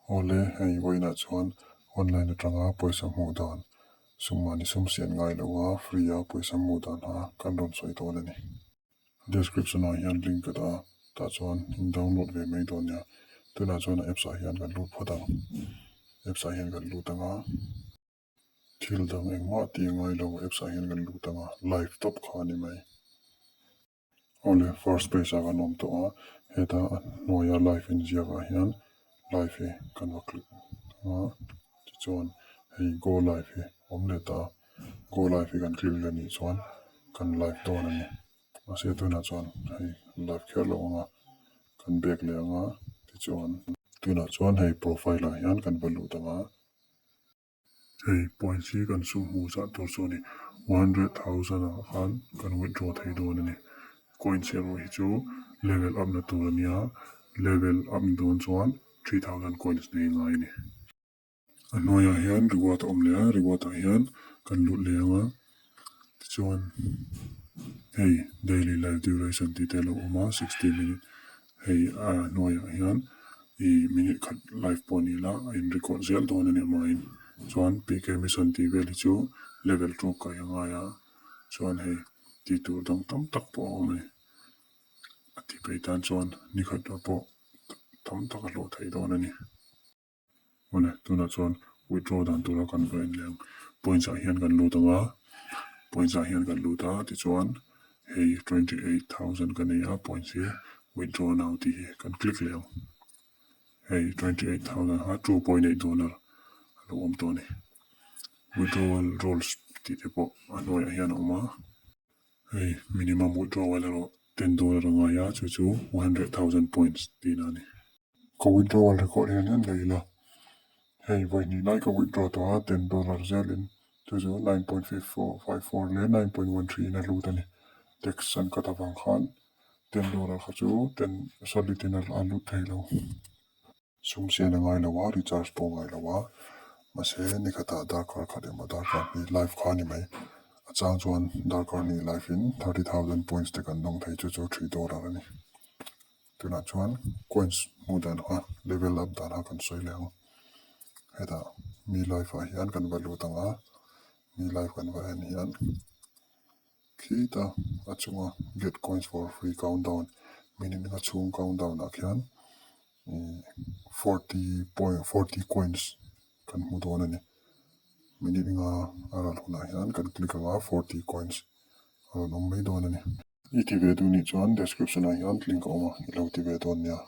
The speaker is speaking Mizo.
Awle, hei vawiinah chuan online atanga pawisa hmuh dan sum mahni sum sian ngai lo a, free a pawisa hmuh dan kha kan rawn sawi dawn a ni. Description ah hian link ka dah a, tah chuan in download ve mai dawn nia. Tunah chuan a apps ah hian kan lut phawt ang. Apps ah hian kan lut ang a. Thil dang engmah tih a ngai lo, apps ah hian kan lut ang a, live tawp kha a ni mai. Awle, first page ah kan awm tawh a, heta a hnuaia live inziak ah hian live hi kan va click ang a, tichuan hei go live hi a awm leh ta a, go live hi kan click leh anih chuan kan live dawn a ni. Mahse tunah chuan hei live kher lo ang a, kan back leh ang a, tichuan tunah chuan hei profile ah hian kan va lut ang a. Hei points hi kan sum hmuh zah tur chu a ni. 100,000 ah khan kan withdraw thei dawn a ni. Coins erawh hi chu level up na tur a nia, level up ni dawn chuan 3,000 coins nei ngai a ni. A hnuaiah hian reward a awm leh a, reward ah hian kan lut leh ang a, tichuan hei daily live duration tih te a lo awm a, 60 minute hei a hnuaiah hian Ih minute khat live pawh ni la a in record zel dawn a nih hmain chuan PK mission tih vel hi chu level two kai a ngai a chuan hei tih tur dang tam tak pawh a awm a ni a ti phei tan chuan ni khat ah pawh tam tak a hlawh thei dawn a ni. Awle tunah chuan withdraw dan tura kan va en leh ang points ah hian kan lut ang a points ah hian kan lut a tichuan hei 28,000 ka nei a points hi withdraw now tih hi kan click leh ang hei 28,000 kha $2.8 a lo awm tawh a ni withdrawal rules tih te pawh a hnuaiah hian a awm a hei minimum withdrawal erawh $10 a ngai a chu chu 100,000 points tihna a ni. Ka withdrawal record hian en leh ila hei vawi hnih lai ka withdraw tawh a $10 zelin Chu chu 9.54 leh 9.13 in a lut a ni. Tax an cut avang khan $10 kha chu ten solid in a lut thei lo. Sum sian a ngai lo a, recharge pawh a ngai lo a, mahse nikhatah darkar khat emaw darkar hnih live kha a ni mai. A chang chuan darkar hnih live in 30,000 points te kan dawng thei chu chu $3 a ni. Tunah chuan coins hmuh dan kha level up dan kha kan sawi leh ang. Hetah mi live ah hian kan va lut ang a, mi live kan va en hian khita a chunga get coins for free countdown minute nga chhung countdown ah khian ihh 40 point 40 coins kan hmu dawn a ni. Minute nga a ral hunah hian kan click ang a 40 coins a rawn awm mai dawn a ni. I ti ve duh nih chuan description ah hian link a awm a, i lo ti ve dawn nia.